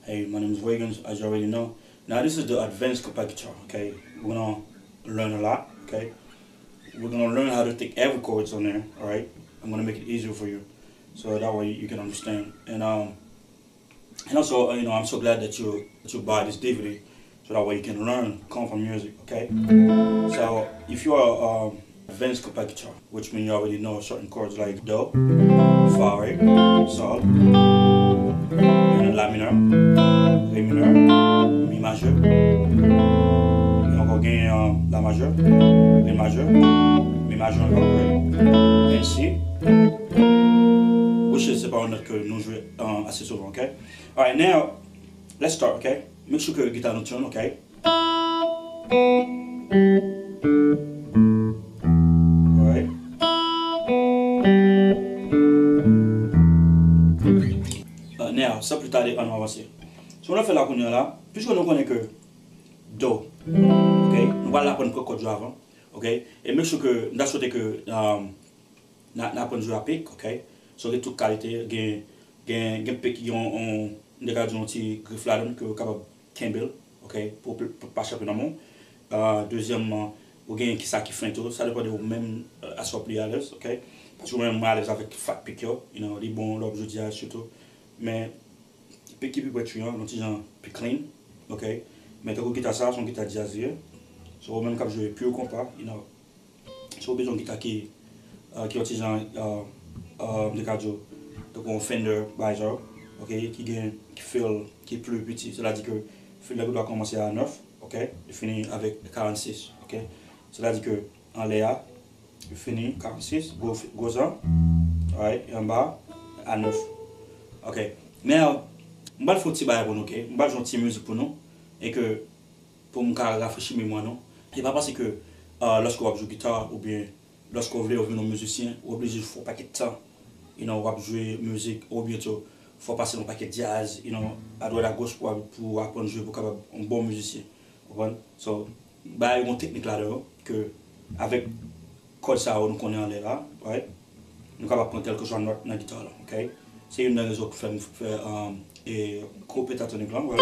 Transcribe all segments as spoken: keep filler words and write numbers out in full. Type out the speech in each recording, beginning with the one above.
Hey, my name is Wiggins, as you already know. Now this is the advanced compact guitar, okay? We're gonna learn a lot, okay? We're gonna learn how to take every chords on there, all right? I'm gonna make it easier for you, so that way you can understand. And um, and also, uh, you know, I'm so glad that you that you buy this D V D, so that way you can learn compa music, okay? So if you are um, advanced compact guitar, which means you already know certain chords like do, fa, right? Sol, and la mineur, re mineur, mi majeur, e ankò gen uh, la majeur, re majeur, mi majeur ankò, right? And C. Which is se pa yon nòt ke nou jwe uh, ase souvan, okay? Alright, now, let's start, okay? Make sure ke gita nou tune, okay? Alright. Uh, now, san pli tade, ann avanse. So, nou fè la kounye a la, piske nou konnen ke do, okay? Nou pral aprann pran kòd yo avan, okay? E make sure ke, nou ta swete ke um, n a, n a aprann jwe a pik, okay? So, gen tout kalite, gen, gen, gen pik ki gen yon, yon, m te ka di yon ti grif ladan l ke w kapab kenbe l, okay? Pou, pou, pou pa chape nan men w. Uh, dezyèmman, ou gen kisa ki fen tou, sa depann de ou menm, uh, a sa w pi alèz, okay? Paske mwen menm, mwen alèz avèk fat pik yo, you know, li bon lè w ap jwe djaz sitou. Men, pik ki pi pwenti an, yon ti jan pi clean, okay? Men tankou gita sa, se yon gita djaz li ye. So, ou menm k ap jwe pure compa, you know, si w bezwen yon gita ki, uh, ki yon ti jan, uh, uh, m te ka di w, tankou yon Fender, bagay sa yo, okay, ki gen, ki feel, ki pli piti. Sètadi ke feel la gendwa kòmanse a nèf, okay, li fini avèk karannsis, okay. Sètadi ke anlè a, li fini karannsis, gwo, gwo sa, alright, e anba a nèf. Okay. Men, uh, m pral fè yon ti bagay pou nou, okay? M pral jwe yon ti mizik pou nou, e ke pou m ka rafrechi memwa nou. E pa panse ke, uh, lòske w ap jwe gita oubyen lòske w vle w vin yon mizisyen, ou oblije fè yon pakèt tan, you know, w ap jwe mizik, oubyen tou, fò w pase yon pakèt djaz, you know, adwat agoch pou, pou w aprann jwe, pou w kapab yon bon mizisyen. Ou konprann? So, bagay yo gon teknik ladan yo, ke avèk kòd sa yo nou konnen anlè la, right? Nou kapab pran kèlkeswa nòt nan gita la, okay? Se youn nan rezon ki fè m fè, um, e, gwo pentatonik lan, right?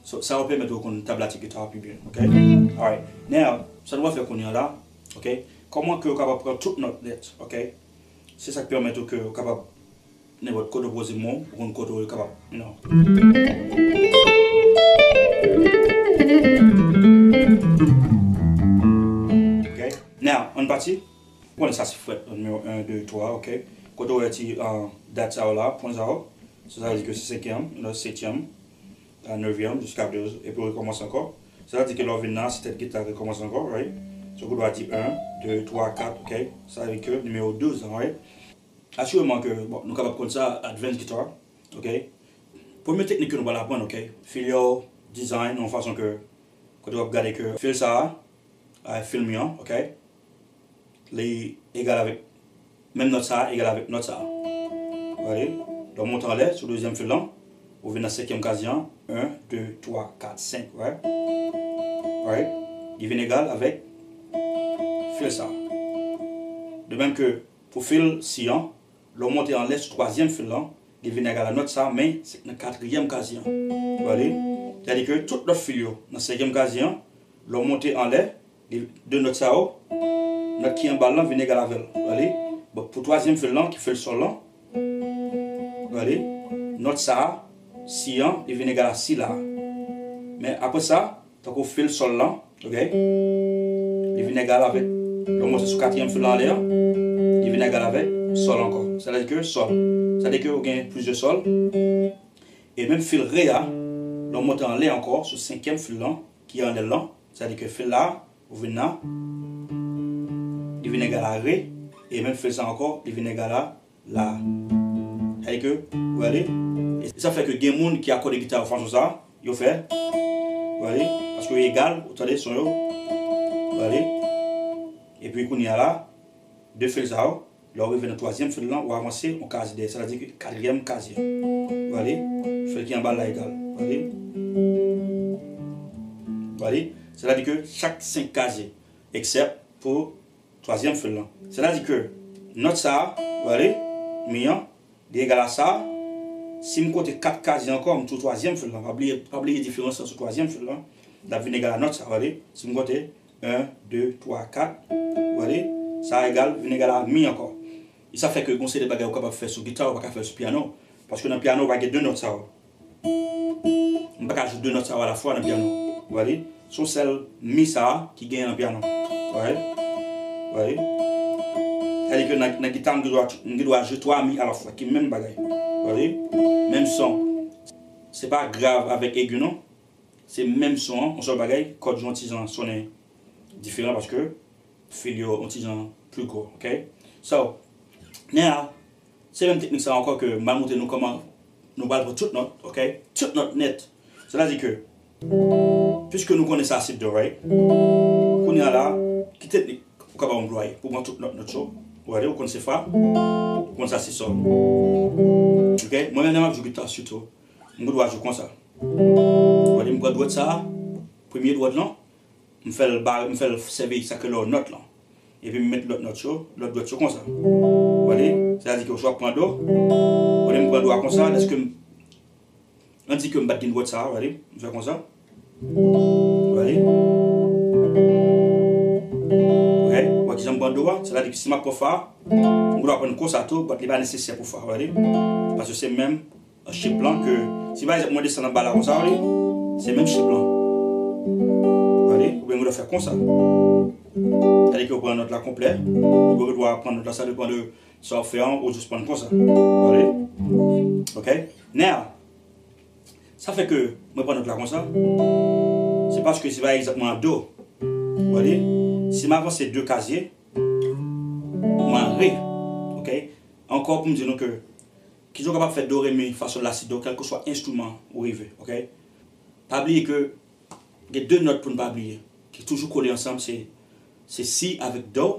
So, sa yo pèmèt ou konn tablatik gita pi byen, okay? Alright. Now, sa nou va fè kounye a la, okay? Kòman ke ou kapab pran tout nòt nèt, okay? Se sa k pèmèt ou ke ou kapab nenpòt kote w poze men w, ou konn kote w kapab, you know. Okay? Now, ann pati. Ou konnen sa se frèt, nimewo en, de, twa, okay? Kote w wè ti, uh, dat sa yo la, pwen sa yo. So, sa vle di ke se senkyèm, you know, setyèm, a nevyèm, jiska douz, epi w rekòmanse ankò. Sa vle di ke lè w vin la, se tèt gita rekòmanse ankò, right? So, ou dwe di en, de, twa, kat, okay? Sa vle di ke nimewo douz an, right? Asireman ke, bon, nou kapab konn sa, advanced guitar, okay? Premye teknik ke nou pral aprann, okay? Feel yo, design, yon fason ke, kote w ap gade ke feel sa a, a, feel mi an, okay? Li egal avèk, menm nòt sa a egal avèk nòt sa a. Ou gade? Lè w monte anlè, sou dezyèm fil lan, ou vin nan senkyèm kazye an, en, de, twa, kat, senk, right? Right? Li vin egal avèk fil sa a. De menm ke pou fil si an, lè w monte anlè sou twazyèm fil lan, li vin egal a nòt sa a, men se nan katriyèm kazye an. Ou gade? Sètadi ke tout lòt fil yo nan senkyèm kazye an, lè w monte anlè, li, de nòt sa yo, nòt ki anba l lan vin egal avè l. Ou gade? Bon, pou twazyèm fil lan, ki fil sòl lan, ou gade? Nòt sa a, si an, li vin egal a si la a. Men apre sa, tankou fil sòl lan, okay? Li vin egal avèk, lè w monte sou katriyèm fil lan anlè an, li vin egal avèk sòl ankò. Sètadi ke sòl. Sètadi ke ou gen plizyè sòl. E menm fil re a, lè w monte anlè ankò, sou senkyèm fil lan, ki anlè l lan, sètadi ke fil la, ou vin la, li vin egal a re, e menm fil sa ankò, li vin egal a la. Sètadi ke, ou gade, e sa fè ke gen moun ki akòde gita yo fason sa, yo fè, ou gade, paske yo egal, ou tande son yo, ou gade. Epi kounye a la, de fil sa yo, lè w rive nan twazyèm fil lan, ou avanse yon kazye dèyè, sètadi ke katriyèm kazye an. Ou gade, fil ki anba l la egal, ou gade. Ou gade, sètadi ke chak senk kazye, eksèp pou twazyèm fil lan. Sètadi ke nòt sa a, w ale, mi an, li egal a sa a. Si m konte kat kazye ankò, m sou twazyèm fil lan. Pa bliye, pa bliye diferans lan sou twazyèm fil lan. L ap vin egal a nòt sa a, w ale. Si m konte, en, de, twa, kat, w ale, sa a egal, vin egal a mi ankò. E sa fè ke gon seri de bagay ou kapab fè sou gita, ou pa ka fè l sou pyano. Paske nan pyano, ou pa gen de nòt sa yo. M pa ka jwe de nòt sa yo alafwa nan pyano. Ou wè li? Se yon sèl mi sa a ki genyen nan pyano. Ou wè li? Ou wè li? Sètadi ke nan, nan gita, m gen dwa, m gen dwa jwe twa mi alafwa, ki menm bagay. Ou wè li? Menm son. Se pa grav avèk egi, non. Se menm son an, yon sèl bagay, kòd yo yon ti jan sonnen diferan paske fil yo yon ti jan pli gwo, ok? So, now, se menm teknik sa ankò ke m pral montre nou kòman nou pral pran tout nòt, ok? Tout nòt nèt. Sètadi ke, piske nou konnen sa se do, right? Kounye a la, ki teknik ou kapab anplwaye pou pran tout nòt, nòt yo? Ou wè, ou konn se fa, ou konn sa se sòl. Ok? Mwen menm, lè m ap jwe gita sitou, m gen dwa jwe konsa. Ou wè, m pran dwèt sa a, premye dwèt lan, m fè l ba, m fè l sèvi sa ke lò nòt lan. Epi m met lòt nòt yo, lòt dwèt yo konsa. Ou wè, sètadi ke ou swa pran do, ou wè, m pran do a konsa, lèske m Ann di ke m bat gen dwèt sa a, w ale, m fè konsa. W ale. Ok, w wè kijan m pran do a? Sètadi ke si m ap pran fa, m gen dwa pran konsa tou, but li pa nesesè pou fa, w ale. Paske se menm shape lan ke, si pa egzanp mwen desann anba la konsa, w ale, se menm shape lan. W ale, oubyen m gen dwa fè konsa. Sètadi ke w pran nòt la konplè, ou gen dwa pran nòt la, sa depann de sa w fè an, ou jis pran konsa. W ale. Ok? Now, Sa fè ke mwen pran nòt la konsa. Se paske si pa egzanp mwen an do, w wè li, si m avanse de kazye, mwen an re. Ok? Ankò pou m di nou ke, kijan w kapab fè do, re, mi, fa, sòl, la, si, do, kèlkeswa enstriman ou rive. Ok? Pa bliye ke gen de nòt pou n pa bliye, ki toujou kole ansanm, se, se si avèk do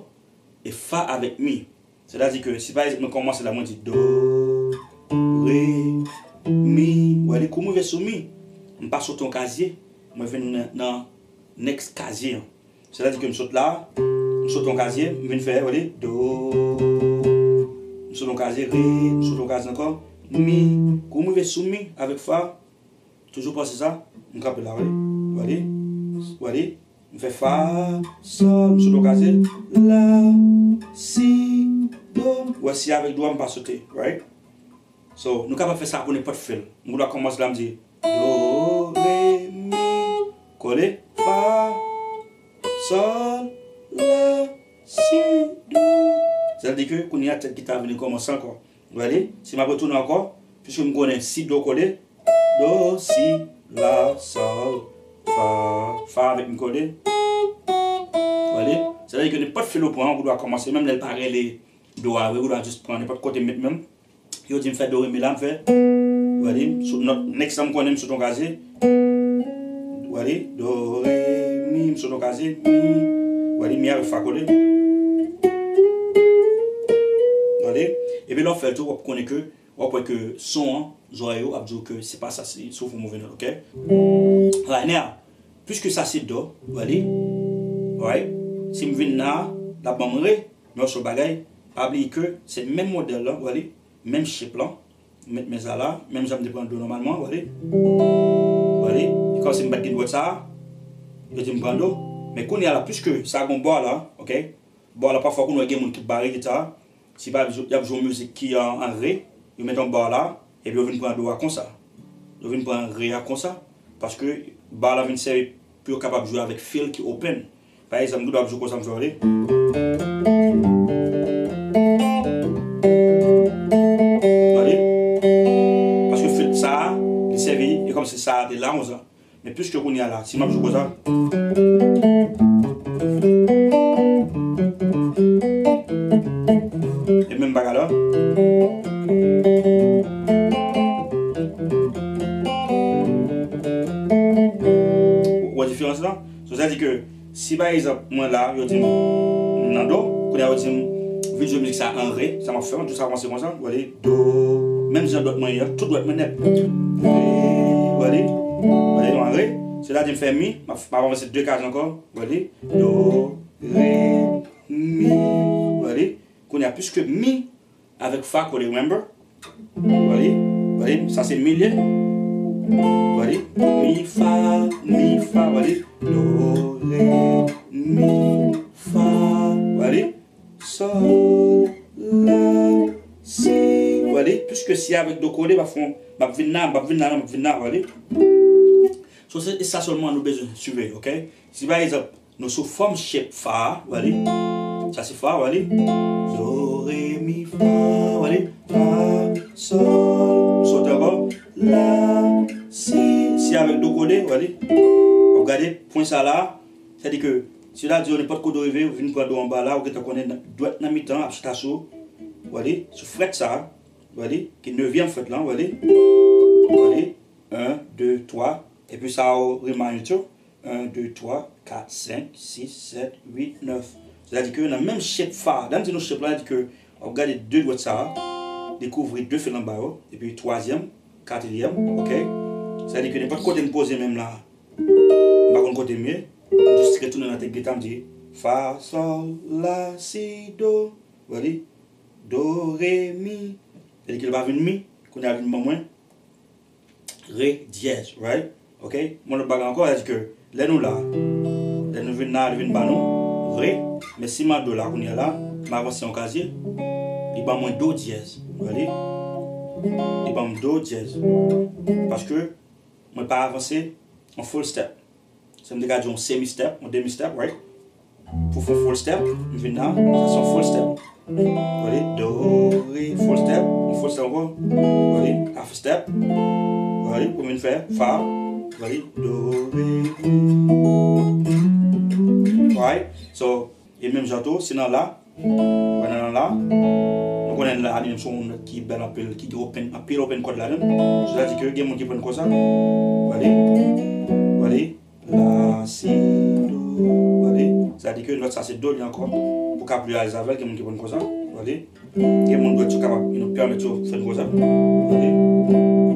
e fa avèk mi. Sètadi ke si pa egzanp mwen kòmanse la, mwen di do, re, mi, w wè li kou m rive sou mi, m pa sote yon kazye, mwen vin nan, nan next kazye an. Sètadi ke m sot la, m sote yon kazye, m vin fè, w wè li, do, m sote yon kazye, re, m sote yon kazye ankò, mi, kou m rive sou mi avèk fa, Toujou panse sa, m kanpe la, w wè li, w wè li, m fè fa, sòl, m sote yon kazye, la, si, do, w wè si avèk do a m pa sote, right? So, nou kapab fè sa pou nenpòt fil. M gen dwa kòmanse la, m di, do, re, mi, kole, fa, sòl, la, si, do. Sètadi ke kounye a tèt gita a vini kòmanse ankò. W wè li? Si m ap retounen ankò, piske m konnen si do kole, do, si, la, sòl, fa, fa avèk mi kole. W wè li? Sètadi ke nenpòt fil ou pran, ou dwa kòmanse, menm lè l pa rele do a vre, ou dwa jis pran nenpòt kote m met men m. Yo di m fè do, re, mi la, m fè. W wè li, sou nòt, next sa m konnen m sot yon kazye. W wè li, do, re, mi, m sot yon kazye, mi. W wè li, mi avèk fa kole. W wè li, epi lè w fè l tou, w ap konnen ke, w ap wè ke son an, zòrèy ou ap di w ke se pa sa, se sou fon move nòt, ok? Right now, piske sa se do, w wè li, right? Si m vin la, l ap ban m re, men yon sèl bagay, pa bliye ke se menm modèl la, w wè li, menm shape lan, m met men sa la, menm jan m te pran do nòmalman, w wè li. W wè li, e kòmsi m pa t gen dwèt sa a, yo di m pran do. Men kounye a la, piske sa gon bò la, ok? Bò la, pafwa, kounye a gen moun ki bare gita, si pa y ap jwe yon mizik ki an, an re, yo met yon bò la, epi yo vin pran do a konsa. Yo vin pran re a konsa, paske bò la vin sèvi pou yo kapab jwe avèk fil ki open. Pa egzanp, m gen dwa ap jwe konsa, m fè w li. Tande? Paske fil sa a, li sèvi, e kòmsi sa a te la konsa. Men piske kounye a la, si m ap jwe konsa, e menm bagay la. Ou wè diferans lan? So, sa di ke si pa egzanp, mwen la, yo di m nan do, kounye a yo di m vin jwe mizik sa an re, sa m ap fè, m ap jis avanse konsa, w wè li, do, menm jan dwèt mwen ye a, tout dwèt mwen nèt. Re, w wè li, w wè li, an re, se la di m fè mi, m ap, m ap avanse de kaz ankò, w wè li, do, re, Piske mi avèk fa kole, remember? Wè li, wè li, sa se mi l ye. Wè li, mi, fa, mi, fa, wè li. Do, re, mi, fa, wè li. Sòl, la, si. Wè li, piske si avèk do kole, m ap fè, m ap vin la, m ap vin la, m ap vin la, wè li. So, se, e sa sèlman nou bezwen siveye, ok? Si pa egzanp, nou sou fòm shape fa a, wè li. Sa se fa, wè li. Do, re, mi, fa, wè li. Fa, sòl, m sote ankò. La, si, si avèk do kole, wè li. W ap gade pwen sa la, sètadi ke, si w ta di yo nenpòt kote w rive, w vin pran do anba la, ou gentan konnen dwèt nan mitan ap chita sou, wè li, sou frèt sa, wè li, ki nevyèm frèt lan, wè li. Wè li, en, de, twa, epi sa yo remind yo, en, de, twa, kat, senk, sis, sèt, uit, nèf. Sètadi ke nan menm shape fa, lè m di nou shape la, sètadi ke w ap gade de dwèt sa a, li kouvri de fil anba yo, epi twazyèm, katriyèm, ok? Sètadi ke nenpòt kote m poze men m la, m pa konn kote m ye, m jis retounen nan tèt gita, m di, fa, sòl, la, si, do, wè li, do, re, mi. Sètadi ke l pa vin mi, kounye a vin ban mwen, re dyèz, right? Ok? Yon lòt bagay ankò, sètadi ke lè nou la, lè nou vin la, li vin ba nou re, men si m an do la kounye a la, m avanse yon kazye, li ban mwen do dyèz, wè li? Li ban m do dyèz. Paske mwen pa avanse yon full step. Se m te ka di yon semi step, yon demi step, right? Pou fè full step, m vin la, sa se yon full step. Wè li, do, re, full step, yon full step ankò. Wè li, half step. Wè li, pou m vin fè fa. Wè li, do, re, mi. Alright? So, e menm jan tou, si nan la, wè nan, nan la, nou konnen la, li menm se yon nòt ki bèl anpil, ki gen open, anpil open kòd ladan l. Sètadi ke gen moun ki pran l konsa. Wè li, wè li. La, si, do, wè li. Sa di ke nòt sa se do li ankò. Pou ka pli alèz avè l, gen moun ki pran l konsa, wè li. Gen moun dwèt yo kapab, you know, pèmèt yo fè l konsa. Wè li,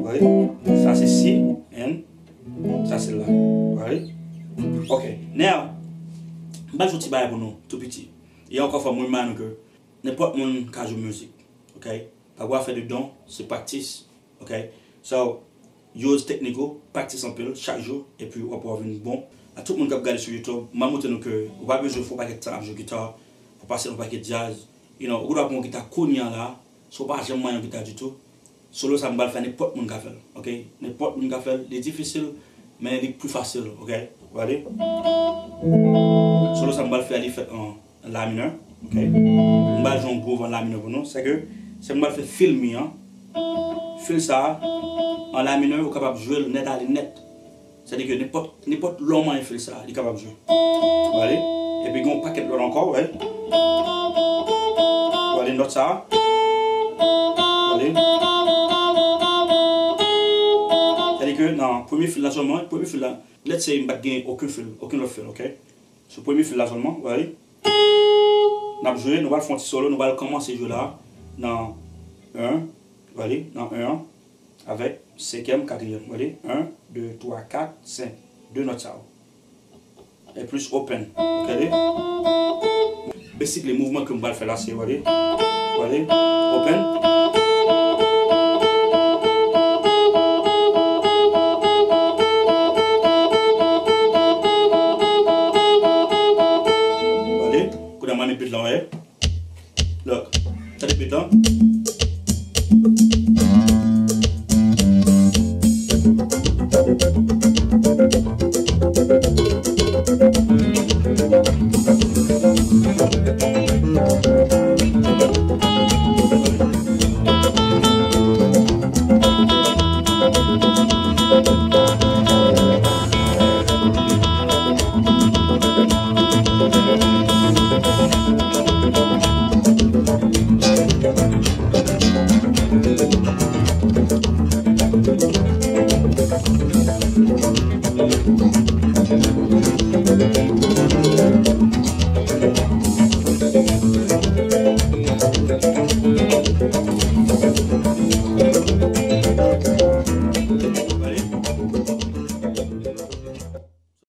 wè li. Sa se si, and sa se la. Wè li. Ok, now, m pral jwe yon ti bagay pou nou, tou piti. E ankò fwa, mwen, m di nou ke nenpòt moun ka jwe mizik, ok? Pa gen afè de don, se practice. Ok? So, use teknik ou, practice anpil, chak jou, epi w ap wè w vin bon. A tout moun k ap gade sou YouTube, m ap montre nou ke ou pa bezwen fè yon pakèt tan ap jwe gita, pou pase yon pakèt djaz. You know, ou gen dwa pran yon gita kounye a la, si w pa janm manyen yon gita ditou, solo sa m pral fè, nenpòt moun ka fè l, ok? Nenpòt moun ka fè l, li difisil, men li pi fasil, ok? Gade. Solo sa m pral fè a, li fèt an la minè, ok? M pral jwe yon groove an la minè pou nou. Sèke, sèke m pral fè fil mi an. Fil sa a, an la minè, ou kapab jwe l nèt ale nèt. Sètadi ke nenpòt, nenpòt lè w manyen fil sa a, li kapab jwe. Gade. Epi gen yon pakèt lòt ankò, wè. Gade nòt sa a. Gade. Sètadi ke nan premye fil la sèlman, premye fil la, let's say m pa t gen okenn fil, okenn lòt fil, ok? Sou premye fil la sèlman, w a li. N ap jwe, nou pral fè yon ti solo, nou pral kòmanse jwe la nan en, w a li, nan en an, avèk senkyèm, katriyèm, w a li, en, de, twa, kat, senk, de nòt sa yo. E plis open, ok, li. Basically, mouvman ke m pral fè la, se, w a li, w a li, open. Gade, kounye a m ap met beat la, w a ye. Look, tande beat la.